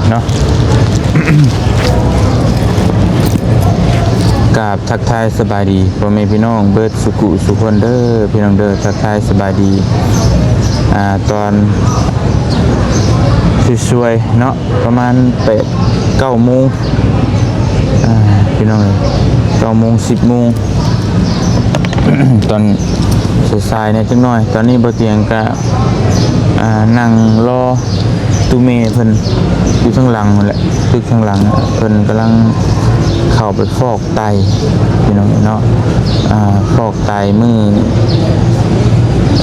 ເນາະ ກາບທັກທາຍສະບາຍດີພໍ່ແມ່ພີ່ນ້ອງເບິດສຸກຸສຸຄົນເດີ ພີ່ນ້ອງເດີ ທັກທາຍສະບາຍດີ ອ່າ ຕອນສວຍໆເນາະ ປະມານແປດເກົ້າໂມງ ອ່າ ພີ່ນ້ອງເອີຍ ເກົ້າໂມງ ສິບໂມງ ຕອນສາຍໆແດ່ຈັກໜ້ອຍ. ຕອນນີ້ບໍ່ຕຽງກະ ອ່າ ນັ່ງລໍຕູ້ແມ່ເພິ່ນຢູ່ທາງຫຼັງຫັ້ນແຫຼະ ຕຶກທາງຫຼັງ ເພິ່ນກຳລັງເຂົ້າໄປຟອກໄຕ ພີ່ນ້ອງເນາະ ອ່າ ຟອກໄຕມື້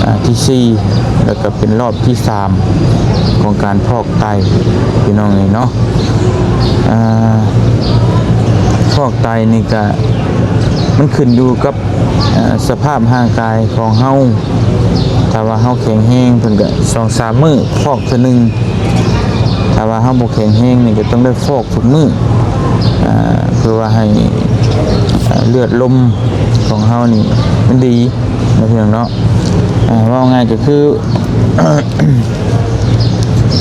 ອ່າ ທີສີ່ ແລ້ວກໍເປັນລອບທີສາມຂອງການຟອກໄຕ ພີ່ນ້ອງເອີຍເນາະ. ອ່າ ຟອກໄຕນີ້ກະ ມັນຂຶ້ນຢູ່ກັບ ອ່າ ສະພາບຮ່າງກາຍຂອງເຮົາ ຖ້າວ່າເຮົາແຂງແຮງ ເພິ່ນກະສອງສາມມື້ຟອກເທື່ອໜຶ່ງ ຖ້າວ່າເຮົາບໍ່ແຂງແຮງນີ້ ກະຕ້ອງໄດ້ຟອກທຸກມື້ ອ່າ ເພື່ອວ່າໃຫ້ ອ່າ ເລືອດລົມຂອງເຮົານີ້ມັນດີ ເນາະ ພີ່ນ້ອງເນາະ. ອ່າ ເວົ້າງ່າຍກໍຄື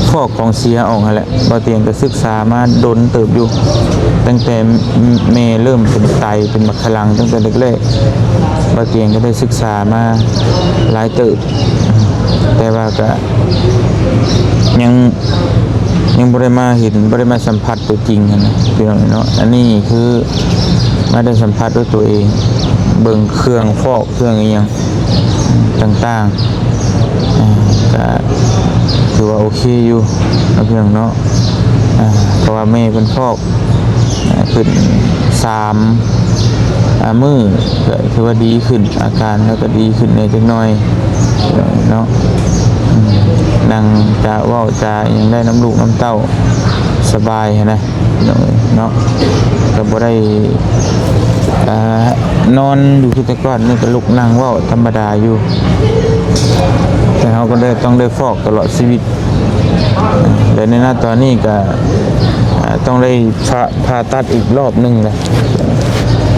ຟອກຂອງເສຍອອກຫັ້ນແຫຼະ. ບ່າວຕຽງກໍສຶກສາມາດົນເຕີບຢູ່ ຕັ້ງແຕ່ແມ່ເລີ່ມເປັນໄຕເປັນບັກຂະລັງຕັ້ງແຕ່ແລກໆ ບ່າວຕຽງກໍໄດ້ສຶກສາມາຫຼາຍເຕີບ ແຕ່ວ່າກໍຍັງ ຍັງບໍ່ໄດ້ມາເຫັນ ບໍ່ໄດ້ມາສຳຜັດຕົວຈິງຫັ້ນນະ ພີ່ນ້ອງເນາະ. ອັນນີ້ຄືມາໄດ້ສຳຜັດດ້ວຍຕົວເອງ ເບິ່ງເຄື່ອງຟອກ ເຄື່ອງອີ່ຫຍັງຕ່າງໆ ອ່າ ກະຖືວ່າໂອເຄຢູ່ເນາະ ພີ່ນ້ອງເນາະ. ອ່າ ເພາະວ່າແມ່ເພິ່ນຟອກ ອ່າ ຂຶ້ນສາມ ອ່າ ມື້ ກະຖືວ່າດີຂຶ້ນ ອາການລາວກະດີຂຶ້ນແດ່ຈັກໜ້ອຍເນາະ. ອືມ ນັ່ງຈະເວົ້າຈາອີ່ຫຍັງໄດ້ນຳລູກນຳເຕົ້າສະບາຍຫັ້ນນະ. ພີ່ນ້ອງເອີຍເນາະ ກໍບໍ່ໄດ້ ອ່າ ນອນຢູ່ຄືແຕ່ກ່ອນນີ້ ກໍລຸກນັ່ງເວົ້າທຳມະດາຢູ່ ແຕ່ເຮົາກໍໄດ້ ຕ້ອງໄດ້ຟອກຕະຫຼອດຊີວິດ ແລະ ໃນນະຕອນນີ້ກໍ ອ່າ ຕ້ອງໄດ້ຜ່າ ຜ່າຕັດອີກລອບໜຶ່ງແຫຼະ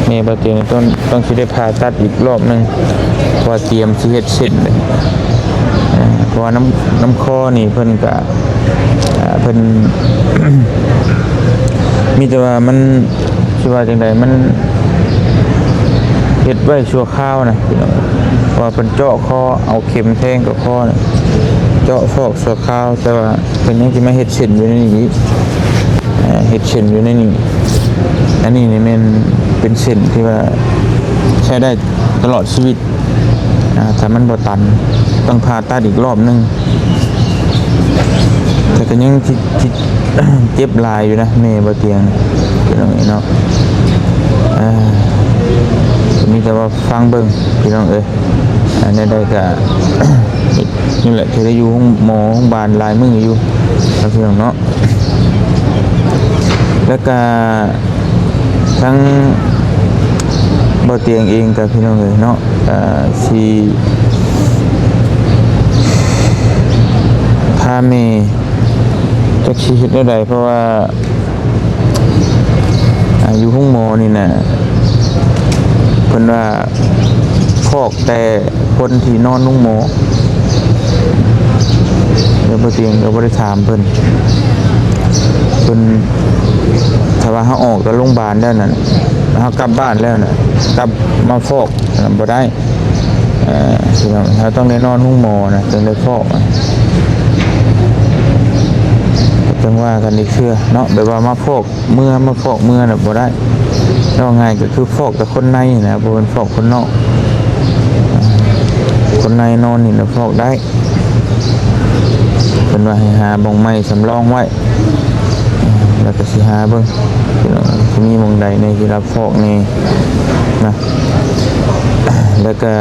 ແມ່ບ່າວຕຽງຕ້ອງ ຕ້ອງຊິໄດ້ຜ່າຕັດອີກລອບໜຶ່ງ ເພາະວ່າຕຽມຊິເຮັດເສັ້ນເລີຍ ເພາະວ່ານ້ຳ ນ້ຳຄໍນີ້ເພິ່ນກໍ ອ່າ ເພິ່ນ ມີແຕ່ວ່າມັນ ຊິວ່າຈັ່ງໃດ ມັນເຮັດໄວ້ຊົ່ວຄາວນະ ພີ່ນ້ອງ ເພາະວ່າເພິ່ນເຈາະຄໍ ເອົາເຂັມແທງເຂົ້າຄໍນະ ເຈາະຟອກຊົ່ວຄາວ ແຕ່ວ່າເພິ່ນຍັງຊິມາເຮັດເສັ້ນຢູ່ໃນນີ້ອີກ ເຮັດເສັ້ນຢູ່ໃນນີ້. ອັນນີ້ນີ້ແມ່ນເປັນເສັ້ນທີ່ວ່າໃຊ້ໄດ້ຕະຫຼອດຊີວິດ ອ່າ ຖ້າມັນບໍ່ຕັນ ຕ້ອງຜ່າຕັດອີກລອບໜຶ່ງ ແຕ່ກໍຍັງທີ່ ທີ່ເຈັບຫຼາຍຢູ່ນະ ແມ່ບ່າວຕຽງ ພີ່ນ້ອງເອີຍເນາະ. ອ່າ ກໍມີແຕ່ວ່າຟັງເບິ່ງ ພີ່ນ້ອງເອີຍ ອ່າ ແນວໃດກໍ ນີ້ແຫຼະ ທີ່ໄດ້ຢູ່ໂຮງໝໍໂຮງບານຫຼາຍມື້ຢູ່ເນາະ ພີ່ນ້ອງເນາະ. ແລ້ວກໍ ທັງບ່າວຕຽງເອງກໍ ພີ່ນ້ອງເອີຍເນາະ ກໍຊິພາແມ່ ຈັກຊິເຮັດແນວໃດ ເພາະວ່າ ອ່າ ຢູ່ໂຮງໝໍນີ້ນະ ເພິ່ນວ່າຟອກແຕ່ຄົນທີ່ນອນໂຮງໝໍ ແລ້ວບ່າວຕຽງກໍບໍ່ໄດ້ຖາມເພິ່ນ ເພິ່ນ ຖ້າວ່າເຮົາອອກຈາກໂຮງບານແລ້ວນັ້ນ ເຮົາກັບບ້ານແລ້ວນະ ກັບມາຟອກນະ ບໍ່ໄດ້ ເອີ ພີ່ນ້ອງ ເຮົາຕ້ອງໄດ້ນອນໂຮງໝໍນະ ຈຶ່ງໄດ້ຟອກນະ ຈັ່ງວ່າກັນອີກເທື່ອເນາະ ແບບວ່າມາຟອກເມືອ ມາຟອກເມືອນະບໍ່ໄດ້ ເວົ້າງ່າຍກໍຄືຟອກແຕ່ຄົນໃນນະ ບໍ່ແມ່ນຟອກຄົນນອກ ຄົນໃນນອນນີ້ນະຟອກໄດ້. ເພິ່ນວ່າໃຫ້ຫາບ່ອນໃໝ່ສຳລອງໄວ້ ແລ້ວກໍຊິຫາເບິ່ງ ຊິມີບ່ອນໃດແດ່ທີ່ຮັບຟອກແດ່ນະ ແລ້ວກໍ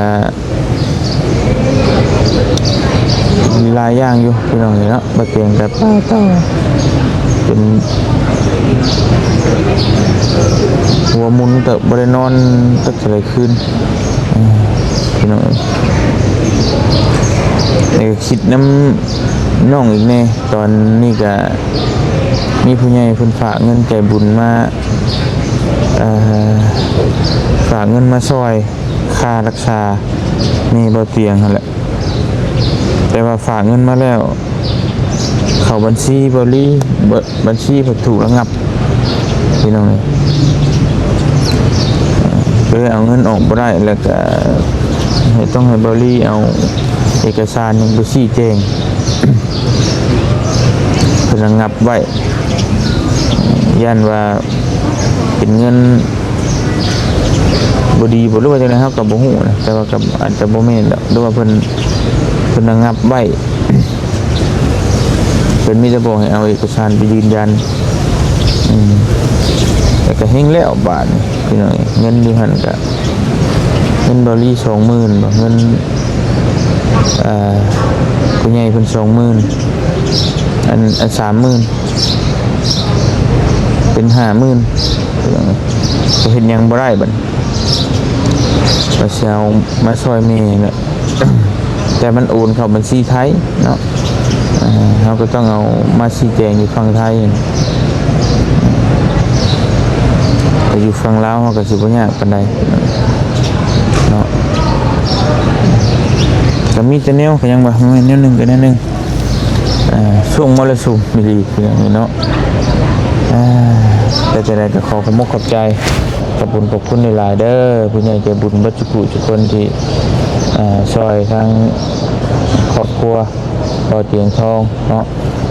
ມີຫຼາຍຢ່າງຢູ່ ພີ່ນ້ອງເອີຍເນາະ. ບ່າວຕຽງກໍໄປຕໍ່ ຈົນຫົວໝຸນເຕີບ ບໍ່ໄດ້ນອນຈັກເທົ່າໃດຄືນ ພີ່ນ້ອງເອີຍ ແລ້ວກໍຄິດນຳນ້ອງອີກແດ່. ຕອນນີ້ກະມີຜູ້ໃຫຍ່ເພິ່ນຝາກເງິນໃຈບຸນມາ ເອີ ຝາກເງິນມາຊ່ອຍຄ່າຮັກສາແມ່ບ່າວຕຽງຫັ້ນແຫຼະ ແຕ່ວ່າຝາກເງິນມາແລ້ວ ເຂົ້າບັນຊີເບົາລີ ບັນ ບັນຊີເພິ່ນຖືກລະງັບ ພີ່ນ້ອງເອີຍ. ກໍເລີຍເອົາເງິນອອກບໍ່ໄດ້ ແລ້ວກໍໃຫ້ ຕ້ອງໃຫ້ເບົາລີເອົາເອກະສານຫຍັງໄປຊີ້ແຈງ ເພິ່ນລະງັບໄວ້ ຢ້ານວ່າເປັນເງິນບໍ່ດີບໍ່ ຫຼືວ່າຈັ່ງໃດ ເຮົາກໍບໍ່ຮູ້ນະ ແຕ່ວ່າກໍອາດຈະບໍ່ແມ່ນດອກ ຫຼືວ່າເພິ່ນ ເພິ່ນລະງັບໄວ້. ເພິ່ນມີແຕ່ບອກໃຫ້ເອົາເອກະສານໄປຢືນຢັນ ອືມ ແລ້ວກໍເຮັງແລ້ວບາດນີ້ ພີ່ນ້ອງເອີຍ. ເງິນຢູ່ຫັ້ນກະ ເງິນເບົາລີສອງໝື່ນບໍ ເງິນ ເອີ ຜູ້ໃຫຍ່ເພິ່ນສອງໝື່ນ ອັນ ອັນສາມໝື່ນ ເປັນຫ້າໝື່ນ ກໍເຮັດຫຍັງບໍ່ໄດ້ບັດນີ້ ກໍຊິເອົາມາຊ່ອຍແມ່ແຫຼະ ແຕ່ມັນໂອນເຂົ້າບັນຊີໄທເນາະ ເອີ ເຮົາກໍຕ້ອງເອົາມາຊີ້ແຈງຢູ່ຝັ່ງໄທ ແຕ່ຢູ່ຝັ່ງລາວເຮົາກໍຊິບໍ່ຍາກປານໃດເນາະ ກໍມີແຕ່ແນວ ກໍຍັງວ່າແມ່ນແນວໜຶ່ງກໍແນວໜຶ່ງ ເອີ ຊ່ວງມໍລະສຸມອີ່ຫຼີ ຄືຫຍັງນີ້ເນາະ ເອີ ແຕ່ຈັ່ງໃດກໍຂໍຂອບອົກຂອບໃຈ ຂອບຄຸນ ຂອບຄຸນຫຼາຍໆເດີ ຜູ້ໃຫຍ່ໃຈບຸນເບິດ ທຸກຜູ້ທຸກຄົນທີ່ ເອີ ຊ່ອຍທາງຄອບຄົວບໍ່ຕຽງທອງເນາະ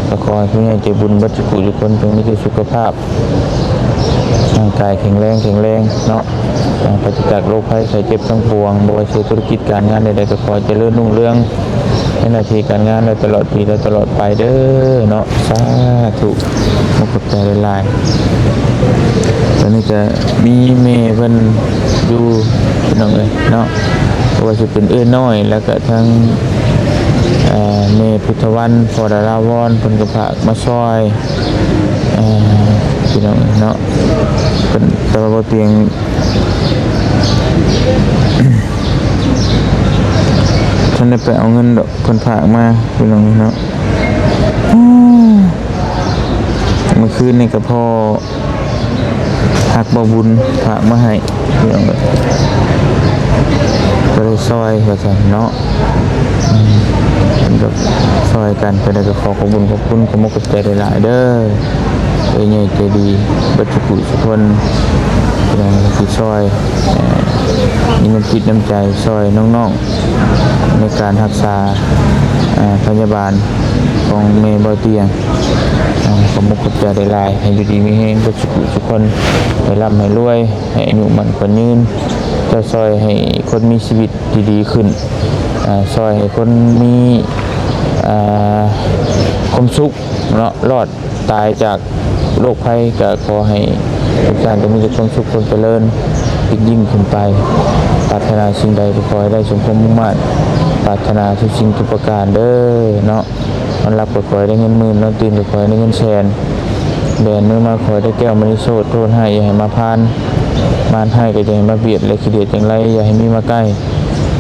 ກໍຂໍໃຫ້ຜູ້ໃຫຍ່ໃຈບຸນເບິດທຸກຜູ້ທຸກຄົນ ຈົ່ງມີແຕ່ສຸຂະພາບຮ່າງກາຍແຂງແຮງ ແຂງແຮງເນາະ ປາສະຈາກໂລກໄພໄຂ້ເຈັບທັງປວງ ບໍ່ວ່າຊິທຸລະກິດການງານໃດໆ ກໍຂໍໃຫ້ຈະເລີນຮຸ່ງເຮືອງໃນໜ້າທີ່ການງານ ແລະ ຕະຫຼອດປີ ແລະ ຕະຫຼອດໄປເດີເນາະ. ສາທຸ ຂອບໃຈຫຼາຍໆ. ຕອນນີ້ກະມີແມ່ເພິ່ນຢູ່ ພີ່ນ້ອງເອີຍເນາະ ບໍ່ວ່າຊິເປັນເອື້ອຍນ້ອຍ ແລ້ວກະທັງ ເອີ ແມ່ພຸດທະວັນ ພໍ່ດາລາວອນ ເພິ່ນກໍຝາກມາຊ່ອຍ ເອີ ພີ່ນ້ອງເອີຍເນາະ ເພິ່ນ ແຕ່ວ່າບໍ່ຕຽງ ທັນໄດ້ໄປເອົາເງິນດອກ ເພິ່ນຝາກມາ ພີ່ນ້ອງເນາະ. ມື້ຄືນນີ້ກໍພໍ້ຮັກເບົາບຸນຝາກມາໃຫ້ ພີ່ນ້ອງເອີຍ ກໍເລີຍຊ່ອຍວ່າຊັ້ນເນາະ. ເພິ່ນກໍຊ່ອຍກັນ ເພິ່ນກໍຂໍຂອບບຸນຂອບຄຸນ ຂອບອົກຂອບໃຈຫຼາຍໆເດີ ເອື້ອຍໃຫຍ່ໃຈດີເບິດທຸກຜູ້ທຸກຄົນ ທີ່ຊ່ອຍ ມີນ້ຳຈິດນ້ຳໃຈຊ່ອຍນ້ອງໆ ໃນການຮັກສາ ເອີ ພະຍາບານຂອງແມ່ເບົາຕຽງ. ເອີ ຂອບອົກຂອບໃຈຫຼາຍໆ ໃຫ້ຢູ່ດີມີແຮງເບິດທຸກຜູ້ທຸກຄົນ ໃຫ້ລ່ຳໃຫ້ລວຍ ໃຫ້ອາຍຸໝັ້ນຂວັນຍືນ ຊ່ອຍໃຫ້ຄົນມີຊີວິດທີ່ດີຂຶ້ນ ເອີ ຊ່ອຍໃຫ້ຄົນມີ ເອີ ຄວາມສຸກເນາະ ລອດ ຕາຍຈາກໂລກໄພ ກໍຂໍໃຫ້ທຸກທ່ານຈະມີແຕ່ຄວາມສຸກຄວາມຈະເລີນ ຍິ່ງໆຂຶ້ນໄປ. ປາດຖະໜາສິ່ງໃດກໍຂໍໃຫ້ໄດ້ສົມຄວາມມຸ່ງມາດ ປາດຖະໜາທຸກສິ່ງທຸກປະການເດີເນາະ. ນອນຫຼັບກໍຂໍໃຫ້ໄດ້ເງິນໝື່ນ ນອນຕື່ນກໍຂໍໃຫ້ໄດ້ເງິນແສນ ແບມືມາຂໍໃຫ້ໄດ້ແກ້ວມະນີໂຊດ ໂທດຮ້າຍຢ່າໃຫ້ມາຜ່ານ ມານຮ້າຍກໍຢ່າໃຫ້ມາບຽດ ແລະ ຂີ້ດຽດຈັງໄລຢ່າໃຫ້ມີມາໃກ້.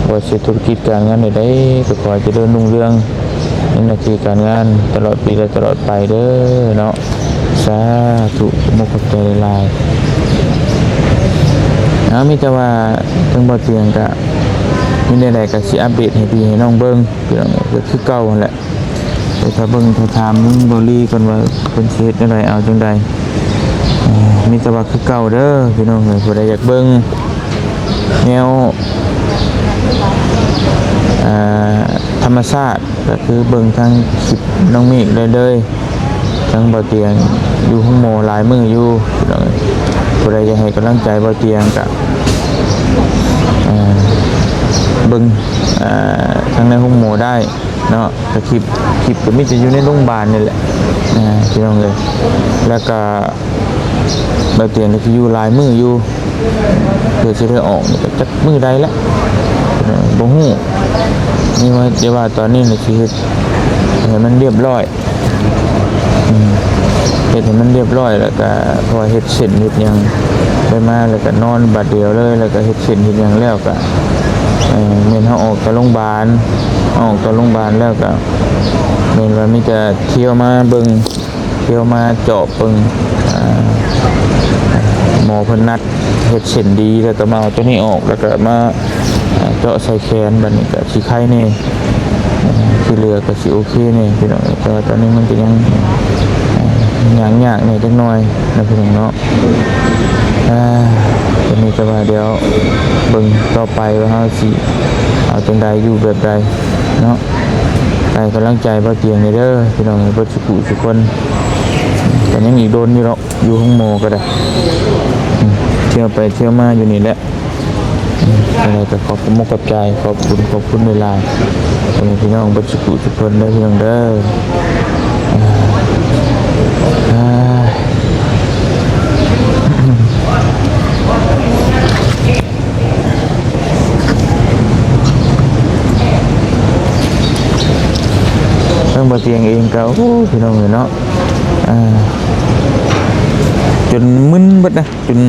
ບໍ່ວ່າຊິເຮັດທຸລະກິດການງານໃດໆ ກໍຂໍໃຫ້ຈະເລີນຮຸ່ງເຮືອງ ໃນໜ້າທີ່ການງານຕະຫຼອດປີ ແລະ ຕະຫຼອດໄປເດີເນາະ. ສາທຸ ຂອບອົກຂອບໃຈຫຼາຍໆ. ເອົາ ມີແຕ່ວ່າທາງເບົາຕຽງກະ ມີແນວໃດກະຊິອັບເດດໃຫ້ພີ່ໃຫ້ນ້ອງເບິ່ງ ພີ່ນ້ອງ ກໍຄືເກົ່າຫັ້ນແຫຼະ. ໄປຖ້າເບິ່ງຖ້າຖາມເບິ່ງເບົາລີກ່ອນວ່າເພິ່ນຊິເຮັດແນວໃດ ເອົາຈັ່ງໃດ. ເອີ ມີແຕ່ວ່າຄືເກົ່າເດີພີ່ນ້ອງເອີຍ ຜູ້ໃດຢາກເບິ່ງແນວ ເອີ ທຳມະຊາດ ກໍຄືເບິ່ງທາງຄລິບນ້ອງເມກໄດ້ເລີຍ. ທາງເບົາຕຽງຢູ່ໂຮງໝໍຫຼາຍມື້ຢູ່ພີ່ນ້ອງເອີຍ ຜູ້ໃດຢາກໃຫ້ກຳລັງໃຈເບົາຕຽງກໍ ເອີ ເບິ່ງ ເອີ ທາງໃນໂຮງໝໍໄດ້ເນາະ. ກໍຄລິບ ຄລິບກໍມີແຕ່ຢູ່ໃນໂຮງບານນີ້ແຫຼະ ເອີ ພີ່ນ້ອງເອີຍ. ແລ້ວກໍເບົາຕຽງກໍຊິຢູ່ຫຼາຍມື້ຢູ່ ເພື່ອຊິໄດ້ອອກນີ້ກໍຈັກມື້ໃດແຫຼະ ເອີ ບໍ່ຮູ້. ນີ້ວ່າ ແຕ່ວ່າຕອນນີ້ນີ້ຊິເຮັດໃຫ້ມັນຮຽບຮ້ອຍ ອືມ ເຮັດໃຫ້ມັນຮຽບຮ້ອຍ ແລ້ວກະ ເພາະວ່າເຮັດເສັ້ນເຮັດຫຍັງໄປມາ ແລ້ວກະນອນບາດດຽວເລີຍ ແລ້ວກະເຮັດເສັ້ນເຮັດຫຍັງແລ້ວກະ ເອີ ແມ່ນເຮົາອອກຈາກໂຮງບານ ອອກຈາກໂຮງບານແລ້ວກະ ແມ່ນວ່າມີແຕ່ທ່ຽວມາເບິ່ງ ທ່ຽວມາຈອບເບິ່ງ ອ່າ ໝໍເພິ່ນນັດເຮັດເສັ້ນດີ ແລ້ວກໍມາເອົາຕົວນີ້ອອກ ແລ້ວກໍມາ ອ່າ ເຈາະໃສ່ແຂນ. ບັດນີ້ກໍຊິໄຄແດ່ ທີ່ເຫຼືອກໍຊິໂອເຄແດ່ພີ່ນ້ອງ, ແຕ່ວ່າຕອນນີ້ມັນກໍຍັງ ອ່າ ຍາກໆແດ່ຈັກໜ້ອຍນະພີ່ນ້ອງເນາະ. ອ່າ ກໍມີແຕ່ວ່າດຽວເບິ່ງຕໍ່ໄປວ່າເຮົາຊິເອົາຈັ່ງໃດ ຢູ່ແບບໃດເນາະ. ໃຫ້ກຳລັງໃຈບ່າວຕຽງແດ່ເດີພີ່ນ້ອງເອີຍ ເບິດສຸຂູສຸຄົນ. ກໍຍັງອີກດົນຢູ່ດອກ ຢູ່ໂຮງໝໍກໍໄດ້ ອືມ ທ່ຽວໄປທ່ຽວມາຢູ່ນີ້ແຫຼະ. ອືມ ຈັ່ງໃດກໍຂອບອົກຂອບໃຈ ຂອບຄຸນ ຂອບຄຸນຫຼາຍໆ ພໍ່ແມ່ພີ່ນ້ອງເບິດສຸຂູສຸຄົນເດີພີ່ນ້ອງເດີ. ອ່າ ທາງບ່າວຕຽງເອງກໍ ໂອ້ ພີ່ນ້ອງເອີຍເນາະ ອ່າ ຈົນມຶນເບິດນະ ຈົນ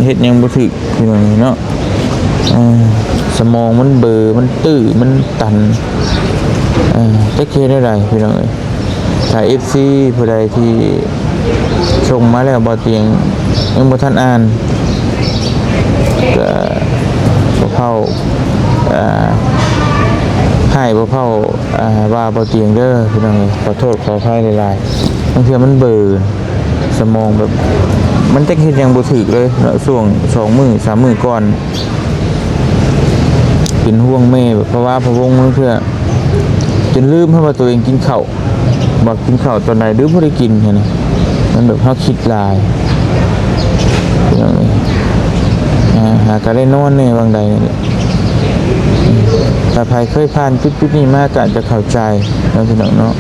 ເຮັດຫຍັງບໍ່ຖືກພີ່ນ້ອງເນາະ. ເອີ ສະໝອງມັນເບີ ມັນຕື້ ມັນຕັນ ເອີ ຈັກຊິເຮັດແນວໃດພີ່ນ້ອງເອີຍ. ຖ້າເອັຟຊີຜູ້ໃດທີ່ສົ່ງມາແລ້ວ ບ່າວຕຽງຍັງບໍ່ທັນອ່ານ ກໍບໍ່ເຝົ້າ ເອີ ໃຫ້ບໍ່ເຝົ້າ ອ່າ ວ່າບ່າວຕຽງເດີພີ່ນ້ອງເອີຍ. ຂໍໂທດຂໍອະໄພຫຼາຍໆ ບາງເທື່ອມັນເບີ. ສະໝອງແບບ ມັນຈັກເຮັດຫຍັງບໍ່ຖືກເລີຍເນາະ ຊ່ວງສອງມື້ສາມມື້ກ່ອນ. ເປັນຫ່ວງແມ່ແບບພະວາພະວົງ ບາງເທື່ອຈົນລືມໄປວ່າຕົວເອງກິນເຂົ້າ ວ່າກິນເຂົ້າຕອນໃດ ຫຼືບໍ່ໄດ້ກິນຫັ້ນນະ. ມັນແບບເຮົາຄິດຫຼາຍ ພີ່ນ້ອງເອີຍ ຫາ ຫາກໍໄດ້ນອນແດ່ຫວ່າງໃດນີ້ແຫຼະ. ຖ້າໃຜເຄີຍຜ່ານຈຸດໆນີ້ມາກໍອາດຈະເຂົ້າໃຈເນາະ ພີ່ນ້ອງເນາະ.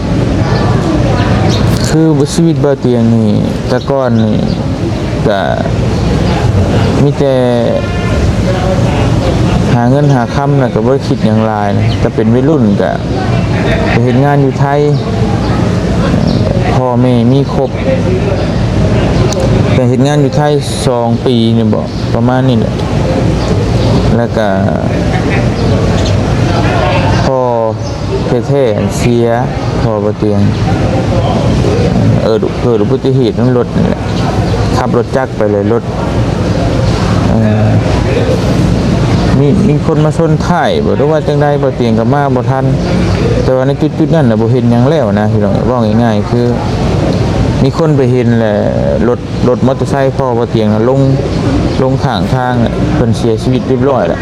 ຄືຊີວິດບ່າວຕຽງນີ້ ແຕ່ກ່ອນນີ້ກະມີແຕ່ຫາເງິນຫາຄຳ ແລ້ວກະບໍ່ໄດ້ຄິດຫຍັງຫຼາຍນະ. ກະເປັນໄວລຸ້ນກະໄປເຮັດງານຢູ່ໄທ ພໍ່ແມ່ມີຄົບ ກະເຮັດງານຢູ່ໄທສອງປີນີ້ບໍ ປະມານນີ້ແຫຼະ. ແລ້ວກະພໍ່ແທ້ໆເສຍ ພໍ່ບ່າວຕຽງ ເອີ ເກີດອຸບັດຕິເຫດນຳລົດນີ້ແຫຼະ ຂັບລົດຈັກໄປເລີຍ ລົດ ເອີ ມີ ມີຄົນມາຊົນທ້າຍບໍ ຫຼືວ່າຈັ່ງໃດ ບ່າວຕຽງກໍມາບໍ່ທັນ. ແຕ່ວ່າໃນຈຸດໆນັ້ນນະ ບໍ່ເຫັນຫຍັງແລ້ວນະ ພີ່ນ້ອງ. ເວົ້າງ່າຍໆ ຄືມີຄົນໄປເຫັນແຫຼະ ລົດ ລົດມໍເຕີໄຊພໍ່ບ່າວຕຽງນະ ລົງ ລົງຂ້າງທາງ ເພິ່ນເສຍຊີວິດຮຽບຮ້ອຍແລ້ວ.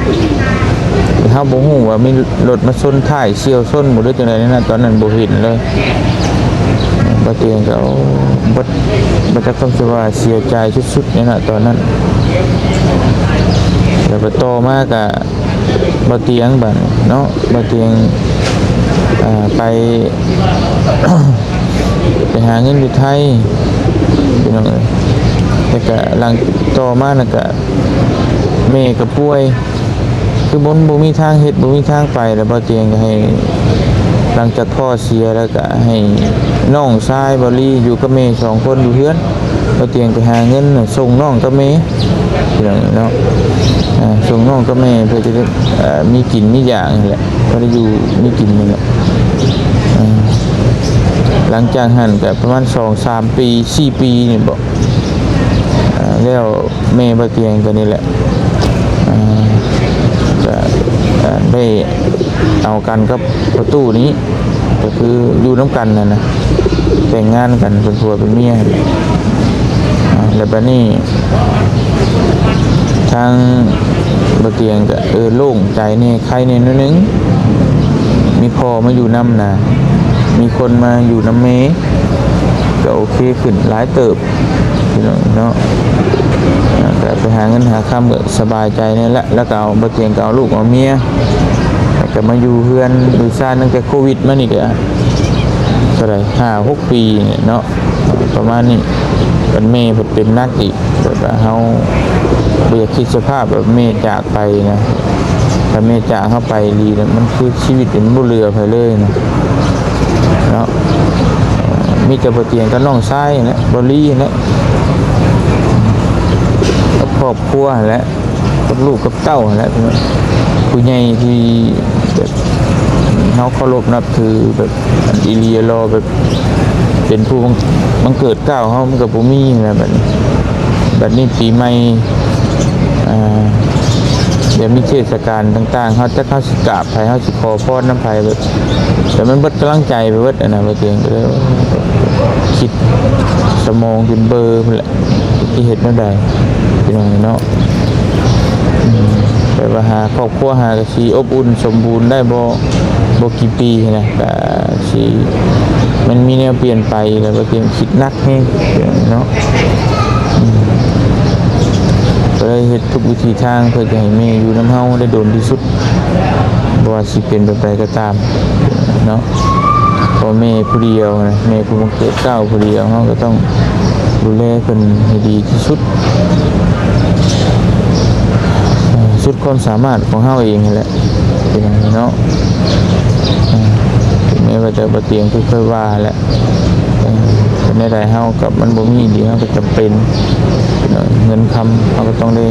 ເຮົາບໍ່ຮູ້ວ່າມີລົດມາຊົນທ້າຍ ສ່ຽວຊົນບໍ່ ຫຼືຈັ່ງໃດນະ ຕອນນັ້ນບໍ່ເຫັນເລີຍ. ບ່າວຕຽງກໍ ໂອ້ ເບິດ ເບິດຈັກຄຳຊິວ່າ ເສຍໃຈສຸດໆເລີຍນະຕອນນັ້ນ. ແລ້ວກໍຕໍ່ມາກໍ ບ່າວຕຽງບາດນີ້ເນາະ ບ່າວຕຽງ ອ່າ ໄປ ໄປຫາເງິນຢູ່ໄທ ພີ່ນ້ອງເອີຍ. ແລ້ວກະຫຼັງຕໍ່ມານັ້ນກະແມ່ກະປ່ວຍ ຄືບໍ່ ບໍ່ມີທາງເຮັດ ບໍ່ມີທາງໄປ ແລ້ວບ່າວຕຽງກະໃຫ້ ຫຼັງຈາກພໍ່ເສຍແລ້ວກະໃຫ້ນ້ອງຊາຍບ່າວລີຢູ່ກັບແມ່ສອງຄົນຢູ່ເຮືອນ. ບ່າວຕຽງໄປຫາເງິນສົ່ງນ້ອງກັບແມ່ ພີ່ນ້ອງເນາະ ອ່າ ສົ່ງນ້ອງກັບແມ່ເພື່ອຈະໄດ້ ເອີ ມີກິນມີຢາກຫັ້ນແຫຼະ ພໍໄດ້ຢູ່ມີກິນນີ້ແຫຼະ. ອ່າ ຫຼັງຈາກຫັ້ນກໍປະມານສອງສາມປີ ສີ່ປີນີ້ບໍ ອ່າ ແລ້ວແມ່ບ່າວຕຽງກໍນີ້ແຫຼະ ອ່າ ກໍ ອ່າ ໄດ້ເອົາກັນກັບພໍ່ຕູ້ນີ້ ກໍຄືຢູ່ນຳກັນຫັ້ນນະ ແຕ່ງງານກັນເປັນຜົວເປັນເມຍຫັ້ນແຫຼະ. ອ່າ ແລ້ວບາດນີ້ທາງບ່າວຕຽງກໍ ເອີ ໂລ່ງໃຈແດ່ ໄຄແດ່ໜ້ອຍໜຶ່ງ ມີພໍ່ມາຢູ່ນຳນະ ມີຄົນມາຢູ່ນຳແມ່ ກໍໂອເຄຂຶ້ນຫຼາຍເຕີບ ພີ່ນ້ອງເນາະ. ອ່າ ກໍໄປຫາເງິນຫາຄຳກໍສະບາຍໃຈແດ່ແຫຼະ ແລ້ວກໍເອົາ ບ່າວຕຽງກໍເອົາລູກເອົາເມຍ ແລ້ວກໍມາຢູ່ເຮືອນຢູ່ຊານ ຕັ້ງແຕ່ໂຄວິດມານີ້ກໍເທົ່າໃດ ຫ້າຫົກປີນີ້ເນາະ ປະມານນີ້. ບັດແມ່ເພິ່ນເປັນໜັກອີກ ແບບວ່າເຮົາບໍ່ຢາກຄິດສະພາບແບບແມ່ຈາກໄປນະ. ຖ້າແມ່ຈາກເຮົາໄປອີ່ຫຼີນະ ມັນຄືຊີວິດມັນບໍ່ເຫຼືອໃຜເລີຍນະ ເນາະ. ມີແຕ່ບ່າວຕຽງກັບນ້ອງຊາຍຫັ້ນແຫຼະ ບ່າວລີຫັ້ນແຫຼະ ກັບຄອບຄົວຫັ້ນແຫຼະ ກັບລູກກັບເຕົ້າຫັ້ນແຫຼະ ຜູ້ໃຫຍ່ທີ່ແບບເຮົາເຄົາລົບນັບຖື ແບບອີ່ຫຼີຫຼໍ່ ແບບເປັນຜູ້ບັງ ບັງເກີດກ້າວເຮົາ ມັນກໍບໍ່ມີຫັ້ນແຫຼະ. ບັດນີ້ ບັດນີ້ປີໃໝ່ ອ່າ ດຽວມີເທດສະການຕ່າງໆ ເຮົາຈັກເຮົາຊິກາບໃຜ ເຮົາຊິຂໍພອນນຳໃຜ ແບບ ແຕ່ມັນເບິດກຳລັງໃຈໄປເບິດ ອັນນັ້ນ ບໍ່ເຕີງ ກໍເລີຍຄິດສະໝອງຈົນເບີພຸ້ນແຫຼະ ຊິເຮັດແນວໃດ ພີ່ນ້ອງເນາະ. ອືມ ແບບວ່າຫາຄອບຄົວ ຫາກໍຊິອົບອຸ່ນສົມບູນໄດ້ບໍ່ ບໍ່ກີ່ປີນະ ກໍຊິ ມັນມີແນວປ່ຽນໄປ ແລ້ວບໍ່ເຕີງຄິດໜັກແຮງ ພີ່ນ້ອງເນາະ. ອືມ ກໍເລີຍເຮັດທຸກວິທີທາງ ເພື່ອຈະໃຫ້ແມ່ຢູ່ນຳເຮົາໄດ້ດົນທີ່ສຸດ ບໍ່ວ່າຊິເປັນແບບໃດກໍຕາມເນາະ. ເພາະແມ່ຜູ້ດຽວນະ ແມ່ຜູ້ບັງເກີດເກົ້າຜູ້ດຽວ ເຮົາກໍຕ້ອງດູແລເພິ່ນໃຫ້ດີທີ່ສຸດ ເອີ ສຸດຄວາມສາມາດຂອງເຮົາເອງຫັ້ນແຫຼະ ພີ່ນ້ອງເນາະ. ເອີ ເຖິງແມ້ວ່າຈະບໍ່ຕຽງຄືເຄີຍວ່າແຫຼະ ເອີ ເປັນແນວໃດເຮົາກໍ ມັນບໍ່ມີອີ່ຫຼີ ເຮົາກໍຈຳເປັນ ເອີ ເງິນຄຳເຮົາກໍຕ້ອງໄດ້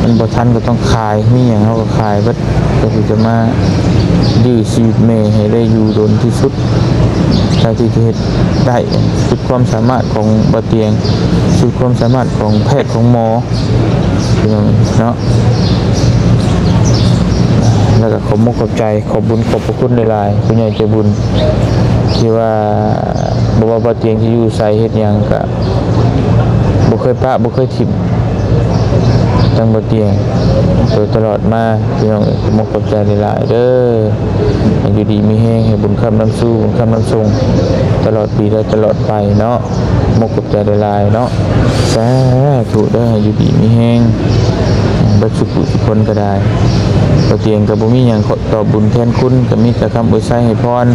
ມັນບໍ່ທັນກໍຕ້ອງຂາຍ ມີຫຍັງເຮົາກໍຂາຍເບິດ ເພື່ອທີ່ຈະມາຢື້ຊີວິດແມ່ໃຫ້ໄດ້ຢູ່ດົນທີ່ສຸດ ເທົ່າທີ່ຈະເຮັດໄດ້ ສຸດຄວາມສາມາດຂອງບໍ່ຕຽງ ສຸດຄວາມສາມາດຂອງແພດຂອງໝໍ ພີ່ນ້ອງເນາະ. ແລ້ວກໍຂອບມຸກຂອບໃຈ ຂອບບຸນຂອບພະຄຸນຫຼາຍໆ ຜູ້ໃຫຍ່ໃຈບຸນ ທີ່ວ່າບໍ່ວ່າບໍ່ຕຽງຈະຢູ່ໃສເຮັດຫຍັງ ກໍບໍ່ເຄີຍປະບໍ່ເຄີຍຖິ້ມ ທັງບໍ່ຕຽງໂດຍຕະຫຼອດມາ ພີ່ນ້ອງເອີຍ. ຂອບມຸກຂອບໃຈຫຼາຍໆເດີ ໃຫ້ຢູ່ດີມີແຮງ ໃຫ້ບຸນຄ້ຳນຳສູ່ ບຸນຄ້ຳນຳສົ່ງ ຕະຫຼອດປີ ແລະ ຕະຫຼອດໄປເນາະ. ຂອບມຸກຂອບໃຈຫຼາຍໆເນາະ ສາທຸເດີ ໃຫ້ຢູ່ດີມີແຮງເບິດສູ່ຜູ້ສູ່ຄົນກໍໄດ້. ບໍ່ຕຽງກໍບໍ່ມີຫຍັງຕອບບຸນແທນຄຸນ ກໍມີແຕ່ຄຳອວຍໄຊໃຫ້ພອນ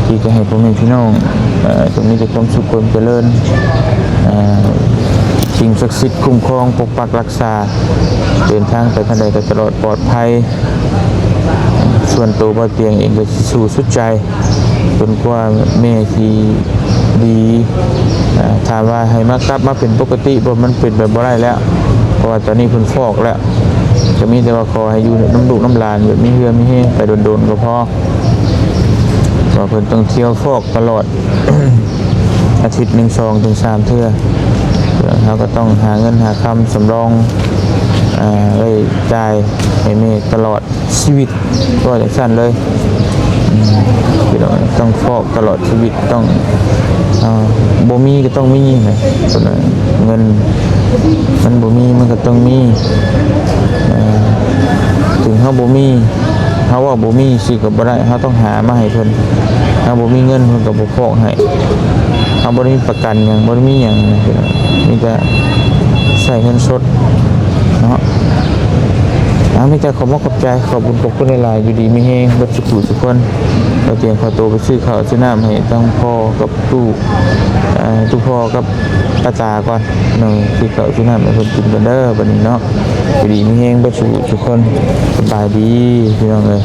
ທີ່ຈະໃຫ້ພໍ່ແມ່ພີ່ນ້ອງ ເອີ ຈົ່ງມີແຕ່ຄວາມສຸກຄວາມຈະເລີນ ເອີ ສິ່ງສັກສິດຄຸ້ມຄອງປົກປັກຮັກສາ ເດີນທາງໄປທາງໃດກໍຕະຫຼອດປອດໄພ. ສ່ວນໂຕບ່າວຕຽງເອງກໍຊິສູ້ສຸດໃຈ ຈົນກວ່າແມ່ຊິດີ. ເອີ ຖາມວ່າໃຫ້ມາກັບມາເປັນປົກກະຕິບໍ່? ມັນເປັນໄປບໍ່ໄດ້ແລ້ວ ເພາະວ່າຕອນນີ້ເພິ່ນຟອກແລ້ວ. ກໍມີແຕ່ວ່າຂໍໃຫ້ຢູ່ນຳລູກນຳຫຼານ ແບບມີເຫື່ອມີແຮງໄປດົນໆກໍພໍ. ວ່າເພິ່ນຕ້ອງທ່ຽວຟອກຕະຫຼອດ ອາທິດໜຶ່ງສອງເຖິງສາມເທື່ອ. ເຮົາກໍຕ້ອງຫາເງິນຫາຄຳສຳລອງ ເອີ ໄວ້ຈ່າຍໃຫ້ແມ່ຕະຫຼອດຊີວິດ ວ່າຈັ່ງຊັ້ນເລີຍ. ອືມ ພີ່ນ້ອງ ຕ້ອງຟອກຕະຫຼອດຊີວິດ ຕ້ອງ ເອີ ບໍ່ມີກໍຕ້ອງມີນະ ເງິນມັນບໍ່ມີມັນກໍຕ້ອງມີ. ເອີ ເຖິງເຮົາບໍ່ມີ ເຮົາເວົ້າບໍ່ມີຊື່ກໍບໍ່ໄດ້ ເຮົາຕ້ອງຫາມາໃຫ້ເພິ່ນ. ເຮົາບໍ່ມີເງິນເພິ່ນກໍບໍ່ຟອກໃຫ້. ເຮົາບໍ່ໄດ້ມີປະກັນຫຍັງ ບໍ່ໄດ້ມີຫຍັງນະ ພີ່ນ້ອງ ມີແຕ່ໃຊ້ເງິນສົດເນາະ. ເອົາ ມີແຕ່ຂອບມຸກຂອບໃຈ ຂອບບຸນຂອບຄຸນຫຼາຍໆ ຢູ່ດີມີແຮງເບິດສູ່ຜູ້ສູ່ຄົນ. ກໍຕຽງຂໍໂຕໄປຊື້ເຂົ້າຊື້ນ້ຳໃຫ້ທັງພໍ່ກັບຕູ້ ເອີ ຕູ້ພໍ່ກັບປ້າຕາກ່ອນເນາະ ຊື້ເຂົ້າຊື້ນ້ຳໃຫ້ເພິ່ນກິນກ່ອນເດີ ບັດນີ້ເນາະ. ຢູ່ດີມີແຮງເບິດສູ່ຜູ້ສູ່ຄົນ ສະບາຍດີ ພີ່ນ້ອງເອີຍ.